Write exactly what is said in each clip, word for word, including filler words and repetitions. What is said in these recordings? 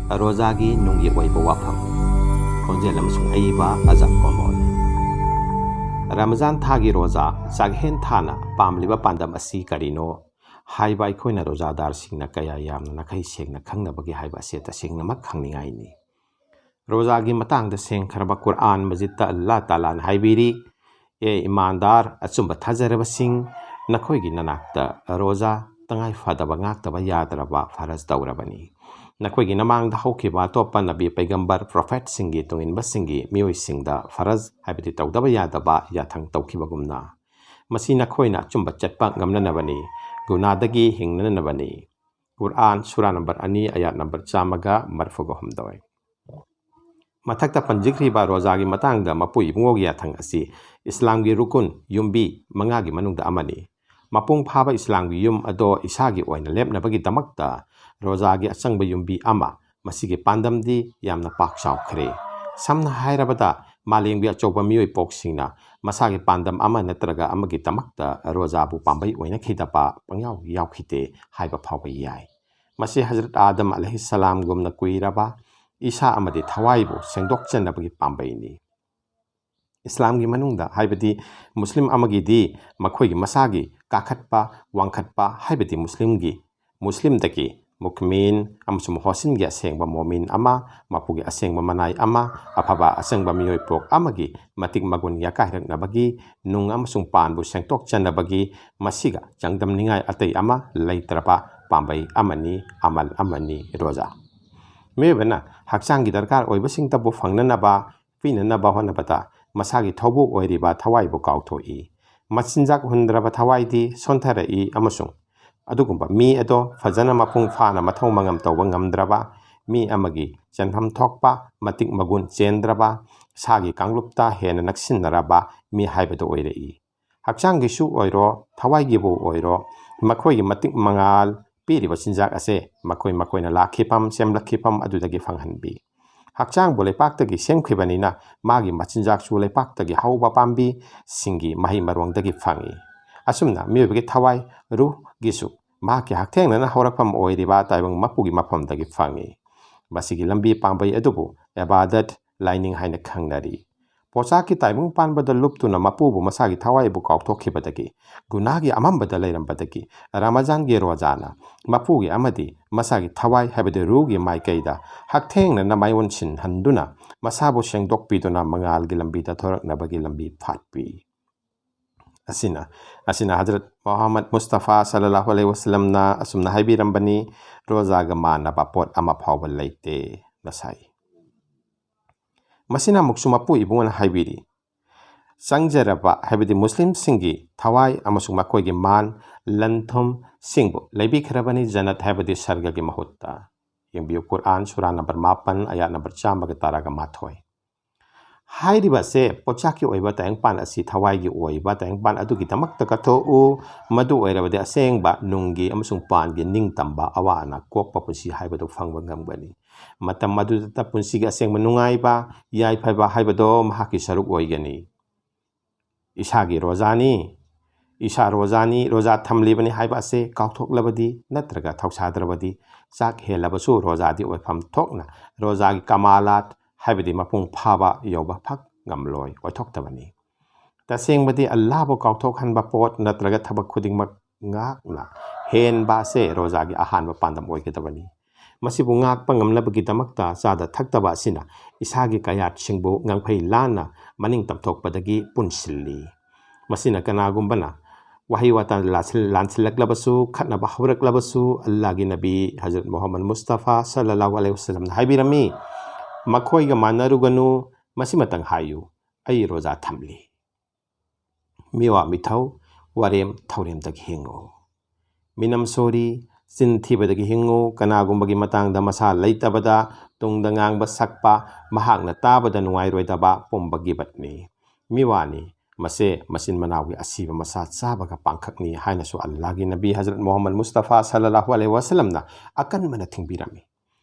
ꯔꯣꯖꯥꯒꯤ ꯅꯨꯡꯒꯤ ꯑꯣꯏꯕ ꯋꯥꯐꯝ꯫ ꯈꯣꯟꯖꯦꯜ ꯑꯃꯁꯨꯡ ꯑꯏꯕ ꯑꯖꯝ ꯀꯣꯃꯣꯜ꯫ ꯔꯃꯖꯥꯟ ꯊꯥꯒꯤ ꯔꯣꯖꯥ, ꯆꯥꯛꯍꯦꯟ ꯊꯥꯅ ꯄꯥꯝꯂꯤꯕ ꯄꯥꯟꯗꯝ ꯑꯁꯤ ꯀꯔꯤꯅꯣ ꯍꯥꯏꯕ ꯑꯩꯈꯣꯏꯅ ꯔꯣꯖꯥꯗꯥꯔꯁꯤꯡꯅ ꯀꯌꯥ ꯌꯥꯝꯅ ꯅꯥꯈꯩ ꯁꯦꯡꯅ ꯈꯪꯅꯕꯒꯤ ꯍꯥꯏꯕ ꯑꯁꯤ ꯇꯁꯦꯡꯅꯃꯛ ꯈꯪꯅꯤꯡꯉꯥꯏꯅꯤ꯫ ꯔꯣꯖꯥꯒꯤ ꯃꯇꯥꯡꯗ ꯁꯦꯡꯈ꯭ꯔꯕ ꯀꯨꯔꯑꯥꯟ ꯃꯖꯤꯗꯇ ꯑꯜꯂꯥꯍ ꯇꯥꯂꯥꯅ ꯍꯥꯏꯕꯤꯔꯤ, "ꯑꯦ ꯏꯃꯥꯟꯗꯥꯔ, ꯑꯆꯨꯝꯕ ꯊꯥꯖꯔꯕꯁꯤꯡ, ꯅꯈꯣꯏꯒꯤ ꯅꯅꯥꯛꯇ ꯔꯣꯖꯥ ꯇꯉꯥꯏ ꯐꯗꯕ ꯉꯥꯛꯇꯕ ꯌꯥꯗ꯭ꯔꯕ ꯐꯔꯖ ꯇꯧꯔꯕꯅꯤ꯫ ꯅꯈꯣꯏꯒꯤ ꯃꯃꯥꯡꯗ ꯍꯧꯈꯤꯕ ꯑꯇꯣꯞꯄ ꯅꯕꯤ, ꯄꯩꯒꯝꯕꯔ, ꯄ꯭ꯔꯣꯐꯦꯠꯁꯤꯡꯒꯤ ꯇꯨꯡꯏꯟꯕꯁꯤꯡꯒꯤ ꯃꯤꯑꯣꯏꯁꯤꯡꯗ ꯐꯔꯖ, ꯍꯥꯏꯕꯗꯤ ꯇꯧꯗꯕ ꯌꯥꯗꯕ ꯌꯥꯊꯪ ꯇꯧꯈꯤꯕꯒꯨꯝꯅ꯫ ꯃꯁꯤ ꯅꯈꯣꯏꯅ ꯑꯆꯨꯝꯕ ꯆꯠꯄ ꯉꯝꯅꯅꯕꯅꯤ, ꯒꯨꯅꯥꯗꯒꯤ ꯍꯤꯡꯅꯅꯕꯅꯤ"꯫ ꯀꯨꯔꯑꯥꯟ, ꯁꯨꯔꯥ ꯅꯝꯕꯔ ꯑꯅꯤ, ꯑꯌꯥꯠ ꯅꯝꯕꯔ ꯆꯥꯝꯃꯒ ꯃꯔꯤꯐꯨꯒ ꯍꯨꯝꯗꯣꯏ꯫ ꯃꯊꯛꯇ ꯄꯟꯖꯈ꯭ꯔꯤꯕ ꯔꯣꯖꯥꯒꯤ ꯃꯇꯥꯡꯗ ꯃꯄꯨ ꯏꯕꯨꯡꯉꯣꯒꯤ ꯌꯥꯊꯪ ꯑꯁꯤ ꯏꯁꯂꯥꯝꯒꯤ ꯔꯨꯀꯨꯟ, ꯌꯨꯝꯕꯤ, ꯃꯉꯥꯒꯤ ꯃꯅꯨꯡꯗ ꯑꯃꯅꯤ꯫ ꯃꯄꯨꯡ ꯐꯥꯕ ꯏꯁꯂꯥꯝꯒꯤ ꯌꯨꯝ ꯑꯗꯣ ꯏꯁꯥꯒꯤ ꯑꯣꯏꯅ ꯂꯦꯞꯅꯕꯒꯤꯗꯃꯛꯇ ꯔꯣꯖꯥꯒꯤ ꯑꯆꯪꯕ ꯌꯨꯝꯕꯤ ꯑꯃ, ꯃꯁꯤꯒꯤ ꯄꯥꯟꯗꯝꯗꯤ ꯌꯥꯝꯅ ꯄꯥꯛ ꯆꯥꯎꯈ꯭ꯔꯦ꯫ ꯁꯝꯅ ꯍꯥꯏꯔꯕꯗ, ꯃꯥꯂꯦꯝꯒꯤ ꯑꯆꯧꯕ ꯃꯤꯑꯣꯏ ꯄꯣꯛꯁꯤꯡꯅ ꯃꯁꯥꯒꯤ ꯄꯥꯟꯗꯝ ꯑꯃ ꯅꯠꯇ꯭ꯔꯒ ꯑꯃꯒꯤꯗꯃꯛꯇ ꯔꯣꯖꯥꯕꯨ ꯄꯥꯝꯕꯩ ꯑꯣꯏꯅꯈꯤꯗꯕ ꯄꯪꯌꯥꯎ ꯌꯥꯎꯈꯤꯗꯦ ꯍꯥꯏꯕ ꯐꯥꯎꯕ ꯌꯥꯏ꯫ ꯃꯁꯤ ꯍꯖꯔꯠ ꯑꯥꯗꯝ ꯑꯂꯩꯍꯤꯁꯁꯂꯥꯝꯒꯨꯝꯅ ꯀꯨꯏꯔꯕ ꯏꯁꯥ ꯑꯃꯗꯤ ꯊꯋꯥꯏꯕꯨ ꯁꯦꯡꯗꯣꯛꯆꯅꯕꯒꯤ ꯄꯥꯝꯕꯩꯅꯤ꯫ ꯏꯁꯂꯥꯝꯒꯤ ꯃꯅꯨꯡꯗ, ꯍꯥꯏꯕꯗꯤ ꯃꯨꯁꯂꯤꯝ ꯑꯃꯒꯤꯗꯤ ꯃꯈꯣꯏꯒꯤ ꯃꯁꯥꯒꯤ ꯀꯥꯈꯠꯄ, ꯋꯥꯡꯈꯠꯄ, ꯍꯥꯏꯕꯗꯤ ꯃꯨꯁꯂꯤꯝꯒꯤ, ꯃꯨꯁꯂꯤꯝꯗꯒꯤ ꯃꯨꯛꯃꯤꯟ ꯑꯃꯁꯨꯡ ꯃꯨꯍꯣꯁꯤꯟꯒꯤ ꯑꯁꯦꯡꯕ ꯃꯣꯃꯤꯟ ꯑꯃ, ꯃꯄꯨꯒꯤ ꯑꯁꯦꯡꯕ ꯃꯅꯥꯏ ꯑꯃ, ꯑꯐꯕ ꯑꯁꯦꯡꯕ ꯃꯤꯑꯣꯏ ꯄꯣꯛ ꯑꯃꯒꯤ ꯃꯇꯤꯛ ꯃꯒꯨꯟ ꯌꯥꯀꯥꯏꯔꯛꯅꯕꯒꯤ, ꯅꯨꯡ ꯑꯃꯁꯨꯡ ꯄꯥꯟꯕꯨ ꯁꯦꯡꯇꯣꯛꯆꯅꯕꯒꯤ, ꯃꯁꯤꯒ ꯆꯥꯡꯗꯝꯅꯤꯡꯉꯥꯏ ꯑꯇꯩ ꯑꯃ ꯂꯩꯇ꯭ꯔꯕ ꯄꯥꯝꯕꯩ ꯑꯃꯅꯤ, ꯑꯃꯜ ꯑꯃꯅꯤ ꯔꯣꯖꯥ꯫ ꯃꯤꯑꯣꯏꯕꯅ ꯍꯛꯆꯥꯡꯒꯤ ꯗꯔꯀꯥꯔ ꯑꯣꯏꯕꯁꯤꯡꯇꯕꯨ ꯐꯪꯅꯅꯕ, ꯄꯤꯅꯅꯕ ꯍꯣꯠꯅꯕꯗ ꯃꯁꯥꯒꯤ ꯊꯧꯕꯨ ꯑꯣꯏꯔꯤꯕ ꯊꯋꯥꯏꯕꯨ ꯀꯥꯎꯊꯣꯛꯏ꯫ ꯃꯆꯤꯟꯖꯥꯛ ꯍꯨꯟꯗ꯭ꯔꯕ ꯊꯋꯥꯏꯗꯤ ꯁꯣꯟꯊꯔꯛꯏ ꯑꯃꯁꯨꯡ ꯑꯗꯨꯒꯨꯝꯕ ꯃꯤ ꯑꯗꯣ ꯐꯖꯅ ꯃꯄꯨꯡ ꯐꯥꯅ ꯃꯊꯧ ꯃꯉꯝ ꯇꯧꯕ ꯉꯝꯗ꯭ꯔꯕ ꯃꯤ ꯑꯃꯒꯤ ꯆꯦꯟꯐꯝ ꯊꯣꯛꯄ ꯃꯇꯤꯛ ꯃꯒꯨꯟ ꯆꯦꯟꯗ꯭ꯔꯕ, ꯁꯥꯒꯤ ꯀꯥꯡꯂꯨꯞꯇ ꯍꯦꯟꯅ ꯅꯛꯁꯤꯟꯅꯔꯕ ꯃꯤ ꯍꯥꯏꯕꯗꯨ ꯑꯣꯏꯔꯛꯏ꯫ ꯍꯛꯆꯥꯡꯒꯤꯁꯨ ꯑꯣꯏꯔꯣ, ꯊꯋꯥꯏꯒꯤꯕꯨ ꯑꯣꯏꯔꯣ, ꯃꯈꯣꯏꯒꯤ ꯃꯇꯤꯛ ꯃꯉꯥꯜ ꯄꯤꯔꯤꯕ ꯆꯤꯟꯖꯥꯛ ꯑꯁꯦ ꯃꯈꯣꯏ ꯃꯈꯣꯏꯅ ꯂꯥꯛꯈꯤꯐꯝ, ꯁꯦꯝꯂꯛꯈꯤꯐꯝ ꯑꯗꯨꯗꯒꯤ ꯐꯪꯍꯟꯕꯤ꯫ ꯍꯛꯆꯥꯡꯕꯨ ꯂꯩꯄꯥꯛꯇꯒꯤ ꯁꯦꯝꯈꯤꯕꯅꯤꯅ ꯃꯥꯒꯤ ꯃꯆꯤꯟꯖꯥꯛꯁꯨ ꯂꯩꯄꯥꯛꯇꯒꯤ ꯍꯧꯕ ꯄꯥꯝꯕꯤꯁꯤꯡꯒꯤ ꯃꯍꯩ ꯃꯔꯣꯡꯗꯒꯤ ꯐꯪꯏ꯫ ꯑꯁꯨꯝꯅ ꯃꯤꯑꯣꯏꯕꯒꯤ ꯊꯋꯥꯏ, ꯔꯨꯍꯒꯤꯁꯨ ꯃꯍꯥꯛꯀꯤ ꯍꯛꯊꯦꯡꯅꯅ ꯍꯧꯔꯛꯐꯝ ꯑꯣꯏꯔꯤꯕ ꯇꯥꯏꯕꯪ ꯃꯄꯨꯒꯤ ꯃꯐꯝꯗꯒꯤ ꯐꯪꯏ꯫ ꯃꯁꯤꯒꯤ ꯂꯝꯕꯤ ꯄꯥꯝꯕꯩ ꯑꯗꯨꯕꯨ ꯏꯕꯥꯗꯠ, ꯂꯥꯏꯅꯤꯡ ꯍꯥꯏꯅ ꯈꯪꯅꯔꯤ꯫ ꯄꯣꯆꯥꯛꯀꯤ ꯇꯥꯏꯕꯪ ꯄꯥꯟꯕꯗ ꯂꯨꯞꯇꯨꯅ ꯃꯄꯨꯕꯨ ꯃꯁꯥꯒꯤ ꯊꯋꯥꯏꯕꯨ ꯀꯥꯎꯊꯣꯛꯈꯤꯕꯗꯒꯤ, ꯒꯨꯅꯥꯒꯤ ꯑꯃꯝꯕꯗ ꯂꯩꯔꯝꯕꯗꯒꯤ, ꯔꯃꯖꯥꯟꯒꯤ ꯔꯣꯖꯥꯅ ꯃꯄꯨꯒꯤ ꯑꯃꯗꯤ ꯃꯁꯥꯒꯤ ꯊꯋꯥꯏ ꯍꯥꯏꯕꯗꯤ ꯔꯨꯒꯤ ꯃꯥꯏꯀꯩꯗ ꯍꯛꯊꯦꯡꯅꯅ ꯃꯥꯏꯑꯣꯟꯁꯤꯟꯍꯟꯗꯨꯅ ꯃꯁꯥꯕꯨ ꯁꯦꯡꯗꯣꯛꯄꯤꯗꯨꯅ ꯃꯉꯥꯜꯒꯤ ꯂꯝꯕꯤꯗ ꯊꯣꯔꯛꯅꯕꯒꯤ ꯂꯝꯕꯤ ꯐꯥꯠꯄꯤ꯫ ꯑꯁꯤꯅ, ꯑꯁꯤꯅ ꯍꯖꯔꯠ ꯃꯣꯍꯝꯃꯗ ꯃꯨꯁꯇꯐꯥ ꯁꯜꯂꯜꯂꯥꯍꯨ ꯑꯂꯩꯍꯤ ꯋꯁꯜꯂꯝꯅ ꯑꯁꯨꯝꯅ ꯍꯥꯏꯕꯤꯔꯝꯕꯅꯤ, "ꯔꯣꯖꯥꯒ ꯃꯥꯟꯅꯕ ꯄꯣꯠ ꯑꯃ ꯐꯥꯎꯕ ꯂꯩꯇꯦ" ꯅꯁꯥꯏ꯫ ꯃꯁꯤꯅ ꯑꯃꯨꯛꯁꯨ ꯃꯄꯨ ꯏꯕꯨꯡꯉꯣꯅ ꯍꯥꯏꯕꯤꯔꯤ, ꯆꯪꯖꯔꯕ ꯍꯥꯏꯕꯗꯤ ꯃꯨꯁꯂꯤꯝꯁꯤꯡꯒꯤ ꯊꯋꯥꯏ ꯑꯃꯁꯨꯡ ꯃꯈꯣꯏꯒꯤ ꯃꯥꯟ, ꯂꯟ ꯊꯨꯝꯁꯤꯡꯕꯨ ꯂꯩꯕꯤꯈ꯭ꯔꯕꯅꯤ ꯖꯟꯅꯠ ꯍꯥꯏꯕꯗꯤ ꯁꯔꯒꯒꯤ ꯃꯍꯨꯠꯇ꯫ ꯌꯦꯡꯕꯤꯌꯨ, ꯀꯨꯔꯑꯥꯟ ꯁꯨꯔꯥ ꯅꯝꯕꯔ ꯃꯥꯄꯟ, ꯑꯌꯥꯠ ꯅꯝꯕꯔ ꯆꯥꯝꯃꯒ ꯇꯔꯥꯒ ꯃꯥꯊꯣꯏ꯫ ꯍꯥꯏꯔꯤꯕ ꯑꯁꯦ ꯄꯣꯠꯆꯥꯛꯀꯤ ꯑꯣꯏꯕ ꯇꯥꯏꯕꯪꯄꯥꯟ ꯑꯁꯤ ꯊꯋꯥꯏꯒꯤ ꯑꯣꯏꯕ ꯇꯥꯏꯕꯪꯄꯥꯟ ꯑꯗꯨꯒꯤꯗꯃꯛꯇ ꯀꯠꯊꯣꯛꯎ, ꯃꯗꯨ ꯑꯣꯏꯔꯕꯗꯤ ꯑꯁꯦꯡꯕ ꯅꯨꯡꯒꯤ ꯑꯃꯁꯨꯡ ꯄꯥꯟꯒꯤ ꯅꯤꯡꯇꯝꯕ ꯑꯋꯥ ꯑꯅꯥ ꯀꯣꯛꯄ ꯄꯨꯟꯁꯤ ꯍꯥꯏꯕꯗꯨ ꯐꯪꯕ ꯉꯝꯒꯅꯤ꯫ ꯃꯇꯝ ꯑꯗꯨꯗꯇ ꯄꯨꯟꯁꯤꯒꯤ ꯑꯁꯦꯡꯕ ꯅꯨꯡꯉꯥꯏꯕ, ꯌꯥꯏꯐꯕ ꯍꯥꯏꯕꯗꯣ ꯃꯍꯥꯛꯀꯤ ꯁꯔꯨꯛ ꯑꯣꯏꯒꯅꯤ꯫ ꯏꯁꯥꯒꯤ ꯔꯣꯖꯥꯅꯤ, ꯏꯁꯥ ꯔꯣꯖꯥꯅꯤ, ꯔꯣꯖꯥ ꯊꯝꯂꯤꯕꯅꯤ ꯍꯥꯏꯕ ꯑꯁꯦ ꯀꯥꯎꯊꯣꯛꯂꯕꯗꯤ ꯅꯠꯇ꯭ꯔꯒ ꯊꯧꯁꯥꯗ꯭ꯔꯕꯗꯤ, ꯆꯥꯛ ꯍꯦꯜꯂꯕꯁꯨ ꯔꯣꯖꯥꯗꯤ ꯑꯣꯏꯐꯝ ꯊꯣꯛꯅ ꯔꯣꯖꯥꯒꯤ ꯀꯃꯥꯂꯥꯠ ꯍꯥꯏꯕꯗꯤ ꯃꯄꯨꯡ ꯐꯥꯕ ꯌꯧꯕ ꯐꯛ ꯉꯝꯂꯣꯏ, ꯑꯣꯏꯊꯣꯛꯇꯕꯅꯤ꯫ ꯇꯁꯦꯡꯕꯗꯤ ꯑꯜꯂꯥꯍꯕꯨ ꯀꯥꯎꯊꯣꯛꯍꯟꯕ ꯄꯣꯠ ꯅꯠꯇ꯭ꯔꯒ ꯊꯕꯛ ꯈꯨꯗꯤꯡꯃꯛ ꯉꯥꯛꯅ ꯍꯦꯟꯕ ꯑꯁꯦ ꯔꯣꯖꯥꯒꯤ ꯑꯍꯥꯟꯕ ꯄꯥꯟꯗꯝ ꯑꯣꯏꯒꯗꯕꯅꯤ꯫ ꯃꯁꯤꯕꯨ ꯉꯥꯛꯄ ꯉꯝꯅꯕꯒꯤꯗꯃꯛꯇ ꯆꯥꯗ ꯊꯛꯇꯕ ꯑꯁꯤꯅ ꯏꯁꯥꯒꯤ ꯀꯌꯥꯠꯁꯤꯡꯕꯨ ꯉꯝꯈꯩ ꯂꯥꯟꯅ ꯃꯅꯤꯡ ꯇꯝꯊꯣꯛꯄꯗꯒꯤ ꯄꯨꯟꯁꯤꯜꯂꯤ꯫ ꯃꯁꯤꯅ ꯀꯅꯥꯒꯨꯝꯕꯅ ꯋꯥꯍꯩ ꯋꯥꯇꯥ ꯂꯥꯁꯤꯜ-, ꯂꯥꯟꯁꯤꯜꯂꯛꯂꯕꯁꯨ, ꯈꯠꯅꯕ ꯍꯧꯔꯛꯂꯕꯁꯨ, ꯑꯜꯂꯥꯍꯒꯤ ꯅꯕꯤ ꯍꯖꯔꯠ ꯃꯨꯍꯝꯃꯗ ꯃꯨꯁꯇꯐꯥ ꯁꯜꯂꯜꯂꯥꯍꯨ ꯑꯂꯩꯍꯤ ꯋꯁꯜꯂꯝꯅ ꯍꯥꯏꯕꯤꯔꯝꯃꯤ, "ꯃꯈꯣꯏꯒ ꯃꯥꯟꯅꯔꯨꯒꯅꯨ, ꯃꯁꯤꯃꯇꯪ ꯍꯥꯏꯌꯨ, 'ꯑꯩ ꯔꯣꯖꯥ ꯊꯝꯂꯤ.'" ꯃꯤꯋꯥ ꯃꯤꯊꯧ, ꯋꯥꯔꯦꯝ ꯊꯧꯔꯦꯝꯗꯒꯤ ꯍꯤꯡꯉꯨ꯫ ꯃꯤꯅꯝ ꯁꯣꯔꯤ, ꯆꯤꯟ ꯊꯤꯕꯗꯒꯤ ꯍꯤꯡꯉꯨ꯫ ꯀꯅꯥꯒꯨꯝꯕꯒꯤ ꯃꯇꯥꯡꯗ ꯃꯁꯥ ꯂꯩꯇꯕꯗ ꯇꯨꯡꯗ ꯉꯥꯡꯕ ꯁꯛꯄ, ꯃꯍꯥꯛꯅ ꯇꯥꯕꯗ ꯅꯨꯡꯉꯥꯏꯔꯣꯏꯗꯕ ꯄꯨꯝꯕ ꯒꯤꯕꯠꯅꯤ꯫ ꯃꯤꯋꯥꯅꯤ꯫ ꯃꯁꯦ ꯃꯆꯤꯟ ꯃꯅꯥꯎꯒꯤ ꯑꯁꯤꯕ ꯃꯁꯥ ꯆꯥꯕꯒ ꯄꯥꯡꯈꯛꯅꯤ ꯍꯥꯏꯅꯁꯨ ꯑꯜꯂꯥꯍꯒꯤ ꯅꯕꯤ ꯍꯖꯔꯠ ꯃꯨꯍꯝꯃꯗ ꯃꯨꯁꯇꯐꯥ ꯁꯜꯂꯜꯂꯥꯍꯨ ꯑꯂꯩꯍꯤ ꯋꯁꯜꯂꯝꯅ ꯑꯀꯟꯕꯅ ꯊꯤꯡꯕꯤꯔꯝꯃꯤ꯫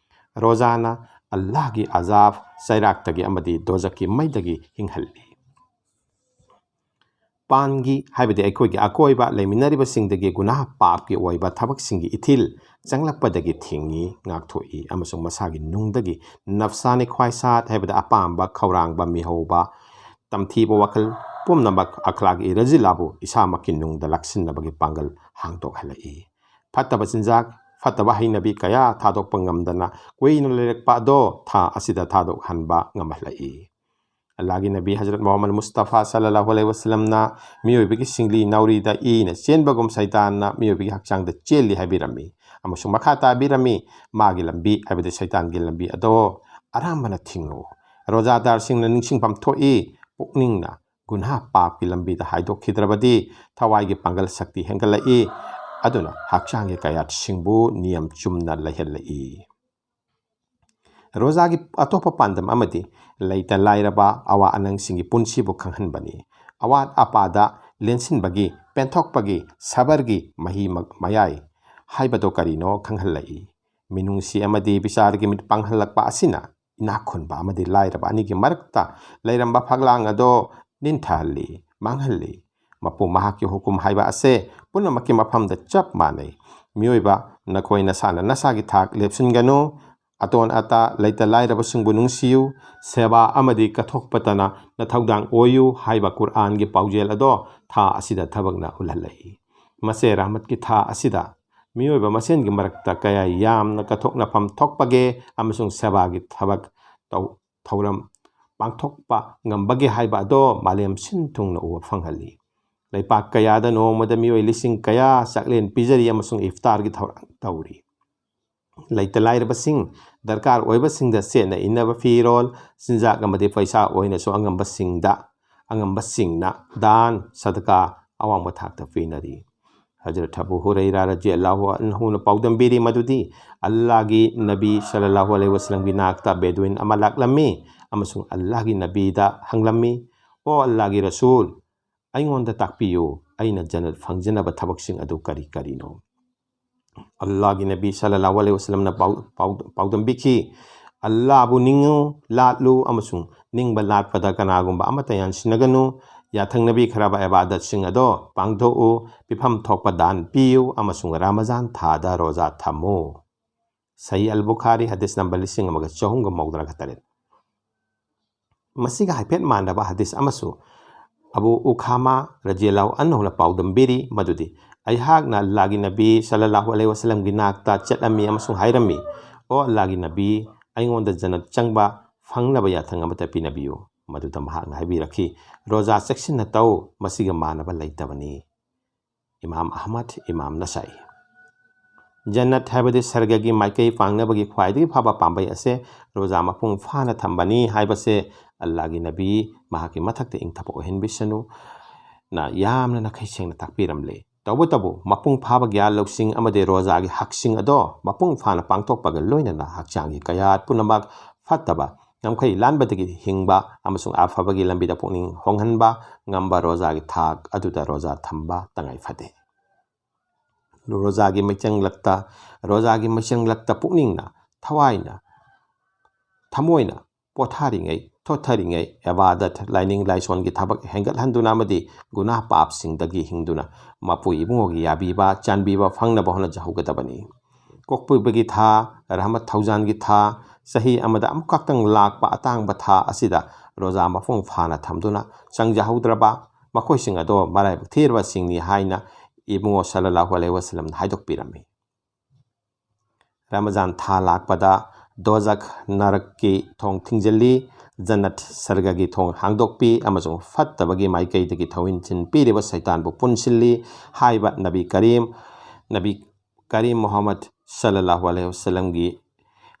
ꯔꯣꯖꯥꯅ ꯑꯜꯂꯥꯍꯒꯤ ꯑꯖꯥꯕ ꯆꯩꯔꯥꯛꯇꯒꯤ ꯑꯃꯗꯤ ꯗꯣꯖꯈꯀꯤ ꯃꯩꯗꯒꯤ ꯍꯤꯡꯍꯜꯂꯤ꯫ ꯄꯥꯟꯒꯤ ꯍꯥꯏꯕꯗꯤ ꯑꯩꯈꯣꯏꯒꯤ ꯑꯀꯣꯏꯕ ꯂꯩꯃꯤꯟꯅꯔꯤꯕꯁꯤꯡꯗꯒꯤ ꯒꯨꯅꯥꯍ ꯄꯥꯞꯀꯤ ꯑꯣꯏꯕ ꯊꯕꯛꯁꯤꯡꯒꯤ ꯏꯊꯤꯜ ꯆꯪꯂꯛꯄꯗꯒꯤ ꯊꯤꯡꯏ, ꯉꯥꯛꯊꯣꯛꯏ ꯑꯃꯁꯨꯡ ꯃꯁꯥꯒꯤ ꯅꯨꯡꯗꯒꯤ ꯅꯐꯁꯥꯅꯤ ꯈ꯭ꯋꯥꯏꯁꯥꯠ ꯍꯥꯏꯕꯗ ꯑꯄꯥꯝꯕ, ꯈꯧꯔꯥꯡꯕ, ꯃꯤꯍꯧꯕ, ꯇꯝꯊꯤꯕ ꯋꯥꯈꯜ ꯄꯨꯝꯅꯃꯛ ꯑꯈ꯭ꯂꯥꯛ ꯏꯔꯖꯤꯜꯂꯥꯕꯨ ꯏꯁꯥꯃꯛꯀꯤ ꯅꯨꯡꯗ ꯂꯥꯛꯁꯤꯟꯅꯕꯒꯤ ꯄꯥꯡꯒꯜ ꯍꯥꯡꯗꯣꯛꯍꯜꯂꯛꯏ꯫ ꯐꯠꯇꯕ ꯆꯤꯟꯖꯥꯛ, ꯐꯠꯇꯕ ꯍꯩꯅꯕꯤ ꯀꯌꯥ ꯊꯥꯗꯣꯛꯄ ꯉꯝꯗꯅ ꯀꯨꯏꯅ ꯂꯩꯔꯛꯄ ꯑꯗꯣ ꯊꯥ ꯑꯁꯤꯗ ꯊꯥꯗꯣꯛꯍꯟꯕ ꯉꯝꯍꯜꯂꯛꯏ꯫ ꯑꯜꯂꯥꯍꯒꯤ ꯅꯕꯤ ꯍꯖꯔꯠ ꯃꯨꯍꯝꯃꯗ ꯃꯨꯁꯇꯐꯥ ꯁꯜꯂꯜꯂꯥꯍꯨ ꯑꯂꯩꯍꯤ ꯋꯁꯜꯂꯝꯅ ꯃꯤꯑꯣꯏꯕꯒꯤ ꯁꯤꯡꯂꯤ ꯅꯥꯎꯔꯤꯗ ꯏꯅ ꯆꯦꯟꯕꯒꯨꯝ ꯁꯩꯇꯥꯟꯅ ꯃꯤꯑꯣꯏꯕꯒꯤ ꯍꯛꯆꯥꯡꯗ ꯆꯦꯜꯂꯤ ꯍꯥꯏꯕꯤꯔꯝꯃꯤ ꯑꯃꯁꯨꯡ ꯃꯈꯥ ꯇꯥꯕꯤꯔꯝꯃꯤ, ꯃꯥꯒꯤ ꯂꯝꯕꯤ ꯍꯥꯏꯕꯗꯤ ꯁꯩꯇꯥꯟꯒꯤ ꯂꯝꯕꯤ ꯑꯗꯣ ꯑꯔꯥꯝꯕꯅ ꯊꯤꯡꯉꯨ꯫ ꯔꯣꯖꯥꯗꯥꯔꯁꯤꯡꯅ ꯅꯤꯡꯁꯤꯡꯐꯝ ꯊꯣꯛꯏ, ꯄꯨꯛꯅꯤꯡꯅ ꯒꯨꯟꯍꯥ ꯄꯥꯞꯀꯤ ꯂꯝꯕꯤꯗ ꯍꯥꯏꯗꯣꯛꯈꯤꯗ꯭ꯔꯕꯗꯤ ꯊꯋꯥꯏꯒꯤ ꯄꯥꯡꯒꯜ ꯁꯛꯇꯤ ꯍꯦꯟꯒꯠꯂꯛꯏ, ꯑꯗꯨꯅ ꯍꯛꯆꯥꯡꯒꯤ ꯀꯌꯥꯠꯁꯤꯡꯕꯨ ꯅꯤꯌꯝ ꯆꯨꯝꯅ ꯂꯩꯍꯜꯂꯛꯏ꯫ ꯔꯣꯖꯥꯒꯤ ꯑꯇꯣꯞꯄ ꯄꯥꯟꯗꯝ ꯑꯃꯗꯤ ꯂꯩꯇ ꯂꯥꯏꯔꯕ ꯑꯋꯥ ꯑꯅꯪꯁꯤꯡꯒꯤ ꯄꯨꯟꯁꯤꯕꯨ ꯈꯪꯍꯟꯕꯅꯤ꯫ ꯑꯋꯥꯠ ꯑꯄꯥꯗ ꯂꯦꯟꯁꯤꯟꯕꯒꯤ, ꯄꯦꯟꯊꯣꯛꯄꯒꯤ, ꯁꯕꯔꯒꯤ ꯃꯍꯤ ꯃ-, ꯃꯌꯥꯏ ꯍꯥꯏꯕꯗꯣ ꯀꯔꯤꯅꯣ ꯈꯪꯍꯜꯂꯛꯏ꯫ ꯃꯤꯅꯨꯡꯁꯤ ꯑꯃꯗꯤ ꯕꯤꯆꯥꯔꯒꯤ ꯃꯤꯠ ꯄꯥꯡꯍꯜꯂꯛꯄ ꯑꯁꯤꯅ ꯏꯅꯥꯛ ꯈꯨꯟꯕ ꯑꯃꯗꯤ ꯂꯥꯏꯔꯕ ꯑꯅꯤꯒꯤ ꯃꯔꯛꯇ ꯂꯩꯔꯝꯕ ꯐꯛꯂꯥꯡ ꯑꯗꯣ ꯅꯤꯟꯊꯍꯜꯂꯤ, ꯃꯥꯡꯍꯜꯂꯤ꯫ ꯃꯄꯨ ꯃꯍꯥꯛꯀꯤ ꯍꯨꯀꯨꯝ ꯍꯥꯏꯕ ꯑꯁꯦ ꯄꯨꯝꯅꯃꯛꯀꯤ ꯃꯐꯝꯗ ꯆꯞ ꯃꯥꯟꯅꯩ꯫ ꯃꯤꯑꯣꯏꯕ, ꯅꯈꯣꯏ ꯅꯁꯥꯅ ꯅꯁꯥꯒꯤ ꯊꯥꯛ ꯂꯦꯞꯁꯤꯟꯒꯅꯨ꯫ ꯑꯇꯣꯟ ꯑꯇꯥ, ꯂꯩꯇ ꯂꯥꯏꯔꯕꯁꯤꯡꯕꯨ ꯅꯨꯡꯁꯤꯌꯨ꯫ ꯁꯦꯕꯥ ꯑꯃꯗꯤ ꯀꯠꯊꯣꯛꯄꯇꯅ ꯅꯊꯧꯗꯥꯡ ꯑꯣꯏꯌꯨ ꯍꯥꯏꯕ ꯀꯨꯔꯑꯥꯟꯒꯤ ꯄꯥꯎꯖꯦꯜ ꯑꯗꯣ ꯊꯥ ꯑꯁꯤꯗ ꯊꯕꯛꯅ ꯎꯠꯍꯜꯂꯛꯏ꯫ ꯃꯁꯦ ꯔꯍꯃꯠꯀꯤ ꯊꯥ ꯑꯁꯤꯗ ꯃꯤꯑꯣꯏꯕ ꯃꯁꯦꯟꯒꯤ ꯃꯔꯛꯇ ꯀꯌꯥ ꯌꯥꯝꯅ ꯀꯠꯊꯣꯛꯅꯐꯝ ꯊꯣꯛꯄꯒꯦ ꯑꯃꯁꯨꯡ ꯁꯦꯕꯥꯒꯤ ꯊꯕꯛ ꯇꯧ-, ꯊꯧꯔꯝ ꯄꯥꯡꯊꯣꯛꯄ ꯉꯝꯕꯒꯦ ꯍꯥꯏꯕ ꯑꯗꯣ ꯃꯥꯂꯦꯝ ꯁꯤꯟ ꯊꯨꯡꯅ ꯎꯕ ꯐꯪꯍꯜꯂꯤ꯫ ꯂꯩꯄꯥꯛ ꯀꯌꯥꯗ ꯅꯣꯡꯃꯗ ꯃꯤꯑꯣꯏ ꯂꯤꯁꯤꯡ ꯀꯌꯥ ꯆꯥꯛꯂꯦꯟ ꯄꯤꯖꯔꯤ ꯑꯃꯁꯨꯡ ꯏꯐꯇꯥꯔꯒꯤ ꯊꯧꯔꯥꯡ ꯇꯧꯔꯤ꯫ ꯂꯩꯇ ꯂꯥꯏꯔꯕꯁꯤꯡ, ꯗꯔꯀꯥꯔ ꯑꯣꯏꯕꯁꯤꯡꯗ ꯁꯦꯠꯅ ꯏꯟꯅꯕ ꯐꯤꯔꯣꯜ, ꯆꯤꯟꯖꯥꯛ ꯑꯃꯗꯤ ꯄꯩꯁꯥ ꯑꯣꯏꯅꯁꯨ ꯑꯉꯝꯕꯁꯤꯡꯗ, ꯑꯉꯝꯕꯁꯤꯡꯅ ꯗꯥꯟ, ꯁꯗꯀꯥ ꯑꯋꯥꯡꯕ ꯊꯥꯛꯇ ꯄꯤꯅꯔꯤ꯫ ꯍꯖꯔꯠ ꯑꯕꯨ ꯍꯨꯔꯩꯔꯥ ꯔꯖꯤꯌꯜꯂꯥꯍꯨ ꯑꯟꯍꯨꯅ ꯄꯥꯎꯗꯝꯕꯤꯔꯤ ꯃꯗꯨꯗꯤ ꯑꯜꯂꯥꯍꯒꯤ ꯅꯕꯤ ꯁꯜꯂꯜꯂꯥꯍꯨ ꯑꯂꯩꯍꯤ ꯋꯁꯜꯂꯝꯒꯤ ꯅꯥꯛꯇ ꯕꯦꯗꯨꯏꯟ ꯑꯃ ꯂꯥꯛꯂꯝꯃꯤ ꯑꯃꯁꯨꯡ ꯑꯜꯂꯥꯍꯒꯤ ꯅꯕꯤꯗ ꯍꯪꯂꯝꯃꯤ, "ꯑꯣ ꯑꯜꯂꯥꯍꯒꯤ ꯔꯁꯨꯜ, ꯑꯩꯉꯣꯟꯗ ꯇꯥꯛꯄꯤꯌꯨ, ꯑꯩꯅ ꯖꯟꯅꯠ ꯐꯪꯖꯅꯕ ꯊꯕꯛꯁꯤꯡ ꯑꯗꯨ ꯀꯔꯤ ꯀꯔꯤꯅꯣ?" ꯑꯜꯂꯥꯍꯒꯤ ꯅꯕꯤ ꯁꯜꯂꯜꯂꯥꯍꯨ ꯑꯂꯩꯍꯤ ꯋꯁꯜꯂꯝꯅ ꯄꯥꯎ-, ꯄꯥꯎ-, ꯄꯥꯎꯗꯝꯕꯤꯈꯤ, "ꯑꯜꯂꯥꯍꯕꯨ ꯅꯤꯡꯉꯨ, ꯂꯥꯠꯂꯨ ꯑꯃꯁꯨꯡ ꯅꯤꯡꯕ ꯂꯥꯠꯄꯗ ꯀꯅꯥꯒꯨꯝꯕ ꯑꯃꯠꯇ ꯌꯥꯟꯁꯤꯟꯅꯒꯅꯨ꯫ ꯌꯥꯊꯪꯅ ꯄꯤꯈ꯭ꯔꯕ ꯏꯕꯥꯗꯠꯁꯤꯡ ꯑꯗꯣ ꯄꯥꯡꯊꯣꯛꯎ, ꯄꯤꯐꯝ ꯊꯣꯛꯄ ꯗꯥꯟ ꯄꯤꯌꯨ ꯑꯃꯁꯨꯡ ꯔꯃꯖꯥꯟ ꯊꯥꯗ ꯔꯣꯖꯥ ꯊꯝꯃꯨ꯫ ꯁꯍꯤ ꯑꯜ ꯕꯨꯈꯥꯔꯤ, ꯍꯗꯤꯁ ꯅꯝꯕꯔ ꯂꯤꯁꯤꯡ ꯑꯃꯒ ꯆꯍꯨꯝꯒ ꯃꯧꯗ꯭ꯔꯥꯒ ꯇꯔꯦꯠ꯫ ꯃꯁꯤꯒ ꯍꯥꯏꯐꯦꯠ ꯃꯥꯟꯅꯕ ꯍꯗꯤꯁ ꯑꯃꯁꯨ ꯑꯕꯨ ꯎꯈꯥꯃꯥ ꯔꯖꯤꯌꯜꯂꯥꯍꯨ ꯑꯟꯍꯨꯅ ꯄꯥꯎꯗꯝꯕꯤꯔꯤ, ꯃꯗꯨꯗꯤ, "ꯑꯩꯍꯥꯛꯅ ꯑꯜꯂꯥꯍꯒꯤ ꯅꯕꯤ ꯁꯜꯂꯜꯂꯥꯍꯨ ꯑꯂꯩꯍꯤ ꯋꯁꯜꯂꯝꯒꯤ ꯅꯥꯛꯇ ꯆꯠꯂꯝꯃꯤ ꯑꯃꯁꯨꯡ ꯍꯥꯏꯔꯝꯃꯤ, 'ꯑꯣ ꯑꯜꯂꯥꯍꯒꯤ ꯅꯕꯤ, ꯑꯩꯉꯣꯟꯗ ꯖꯟꯅꯠ ꯆꯪꯕ ꯐꯪꯅꯕ ꯌꯥꯊꯪ ꯑꯃꯠꯇ ꯄꯤꯅꯕꯤꯌꯨ.'" ꯃꯗꯨꯗ ꯃꯍꯥꯛꯅ ꯍꯥꯏꯕꯤꯔꯛꯈꯤ, "ꯔꯣꯖꯥ ꯆꯦꯛꯁꯤꯟꯅ ꯇꯧ, ꯃꯁꯤꯒ ꯃꯥꯟꯅꯕ ꯂꯩꯇꯕꯅꯤ"꯫ ꯏꯃꯥꯝ ꯑꯍꯃꯗ, ꯏꯃꯥꯝ ꯅꯁꯥꯏ꯫ ꯖꯟꯅꯠ ꯍꯥꯏꯕꯗꯤ ꯁꯔꯒꯒꯤ ꯃꯥꯏꯀꯩ ꯄꯥꯡꯅꯕꯒꯤ ꯈ꯭ꯋꯥꯏꯗꯒꯤ ꯐꯕ ꯄꯥꯝꯕꯩ ꯑꯁꯦ ꯔꯣꯖꯥ ꯃꯄꯨꯡ ꯐꯥꯅ ꯊꯝꯕꯅꯤ ꯍꯥꯏꯕꯁꯦ ꯑꯜꯂꯥꯍꯒꯤ ꯅꯕꯤ, ꯃꯍꯥꯛꯀꯤ ꯃꯊꯛꯇ ꯏꯪ ꯊꯥꯕ ꯑꯣꯏꯍꯟꯕꯤꯁꯅꯨ, ꯅ ꯌꯥꯝꯅ ꯅꯥꯈꯩ ꯁꯦꯡꯅ ꯇꯥꯛꯄꯤꯔꯝꯂꯦ꯫ ꯇꯧꯕꯇꯕꯨ, ꯃꯄꯨꯡ ꯐꯥꯕ ꯒ꯭ꯌꯥꯟ ꯂꯧꯁꯤꯡ ꯑꯃꯗꯤ ꯔꯣꯖꯥꯒꯤ ꯍꯛꯁꯤꯡ ꯑꯗꯣ ꯃꯄꯨꯡ ꯐꯥꯅ ꯄꯥꯡꯊꯣꯛꯄꯒ ꯂꯣꯏꯅꯅ ꯍꯛꯆꯥꯡꯒꯤ ꯀꯌꯥꯠ ꯄꯨꯝꯅꯃꯛ ꯐꯠꯇꯕ, ꯉꯝꯈꯩ ꯂꯥꯟꯕꯗꯒꯤ ꯍꯤꯡꯕ ꯑꯃꯁꯨꯡ ꯑꯐꯕꯒꯤ ꯂꯝꯕꯤꯗ ꯄꯨꯛꯅꯤꯡ ꯍꯣꯡꯍꯟꯕ ꯉꯝꯕ ꯔꯣꯖꯥꯒꯤ ꯊꯥꯛ ꯑꯗꯨꯗ ꯔꯣꯖꯥ ꯊꯝꯕ ꯇꯉꯥꯏ ꯐꯗꯦ꯫ ꯔꯣꯖꯥꯒꯤ ꯃꯩꯆꯪꯂꯛꯇ, ꯔꯣꯖꯥꯒꯤ ꯃꯩꯆꯪꯂꯛꯇ ꯄꯨꯛꯅꯤꯡꯅ, ꯊꯋꯥꯏꯅ, ꯊꯃꯣꯏꯅ ꯄꯣꯊꯥꯔꯤꯉꯩ, ꯊꯣꯠꯊꯔꯤꯉꯩ, ꯏꯕꯥꯗꯠ, ꯂꯥꯏꯅꯤꯡ ꯂꯥꯏꯁꯣꯟꯒꯤ ꯊꯕꯛ ꯍꯦꯟꯒꯠꯍꯟꯗꯨꯅ ꯑꯃꯗꯤ ꯒꯨꯅꯥꯍ ꯄꯥꯞꯁꯤꯡꯗꯒꯤ ꯍꯤꯡꯗꯨꯅ ꯃꯄꯨ ꯏꯕꯨꯡꯉꯣꯒꯤ ꯌꯥꯕꯤꯕ, ꯆꯥꯟꯕꯤꯕ ꯐꯪꯅꯕ ꯍꯣꯠꯅꯖꯍꯧꯒꯗꯕꯅꯤ꯫ ꯀꯣꯛꯄꯤꯕꯒꯤ ꯊꯥ, ꯔꯍꯃꯠ ꯊꯧꯖꯥꯟꯒꯤ ꯊꯥ, ꯆꯍꯤ ꯑꯃꯗ ꯑꯃꯨꯛꯈꯛꯇꯪ ꯂꯥꯛꯄ ꯑꯇꯥꯡꯕ ꯊꯥ ꯑꯁꯤꯗ ꯔꯣꯖꯥ ꯃꯄꯨꯡ ꯐꯥꯅ ꯊꯝꯗꯨꯅ ꯆꯪꯖꯍꯧꯗ꯭ꯔꯕ ꯃꯈꯣꯏꯁꯤꯡ ꯑꯗꯣ ꯃꯔꯥꯏꯕꯛ ꯊꯤꯔꯕꯁꯤꯡꯅꯤ ꯍꯥꯏꯅ ꯏꯕꯨꯡꯉꯣ ꯁꯜꯂꯜꯂꯥꯍꯨ ꯑꯂꯩꯍꯤ ꯋꯁꯜꯂꯝꯅ ꯍꯥꯏꯗꯣꯛꯄꯤꯔꯝꯃꯤ꯫ ꯔꯃꯖꯥꯟ ꯊꯥ ꯂꯥꯛꯄꯗ ꯗꯣꯖꯈ ꯅꯔꯛꯀꯤ ꯊꯣꯡ ꯊꯤꯡꯖꯤꯜꯂꯤ, ꯖꯟꯅꯠ ꯁꯔꯒꯒꯤ ꯊꯣꯡ ꯍꯥꯡꯗꯣꯛꯄꯤ ꯑꯃꯁꯨꯡ ꯐꯠꯇꯕꯒꯤ ꯃꯥꯏꯀꯩꯗꯒꯤ ꯊꯧꯍꯤꯟꯁꯤꯟ ꯄꯤꯔꯤꯕ ꯁꯩꯇꯥꯟꯕꯨ ꯄꯨꯟꯁꯤꯜꯂꯤ ꯍꯥꯏꯕ ꯅꯕꯤ ꯀꯔꯤꯝ, ꯅꯕꯤ ꯀꯔꯤꯝ ꯃꯨꯍꯝꯃꯗ ꯁꯜꯂꯜꯂꯥꯍꯨ ꯑꯂꯩꯍꯤ ꯋꯁꯜꯂꯝꯒꯤ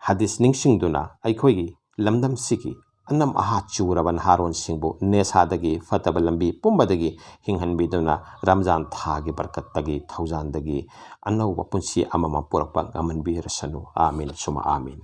ꯍꯗꯤꯁ ꯅꯤꯡꯁꯤꯡꯗꯨꯅ ꯑꯩꯈꯣꯏꯒꯤ ꯂꯝꯗꯝꯁꯤꯒꯤ ꯑꯅꯝ ꯑꯍꯥ ꯆꯨꯔꯕ ꯅꯍꯥꯔꯣꯟꯁꯤꯡꯕꯨ ꯅꯦꯁꯥꯗꯒꯤ ꯐꯠꯇꯕ ꯂꯝꯕꯤ ꯄꯨꯝꯕꯗꯒꯤ ꯍꯤꯡꯍꯟꯕꯤꯗꯨꯅ ꯔꯝꯖꯥꯟ ꯊꯥꯒꯤ ꯕꯔꯀꯠꯇꯒꯤ ꯊꯧꯖꯥꯟꯗꯒꯤ ꯑꯅꯧꯕ ꯄꯨꯟꯁꯤ ꯑꯃꯃꯝ ꯄꯨꯔꯛꯄ ꯉꯝꯍꯟꯕꯤꯔꯁꯅꯨ꯫ ꯑꯥꯃꯤꯟ ꯁꯨꯃ ꯑꯥꯃꯤꯟ꯫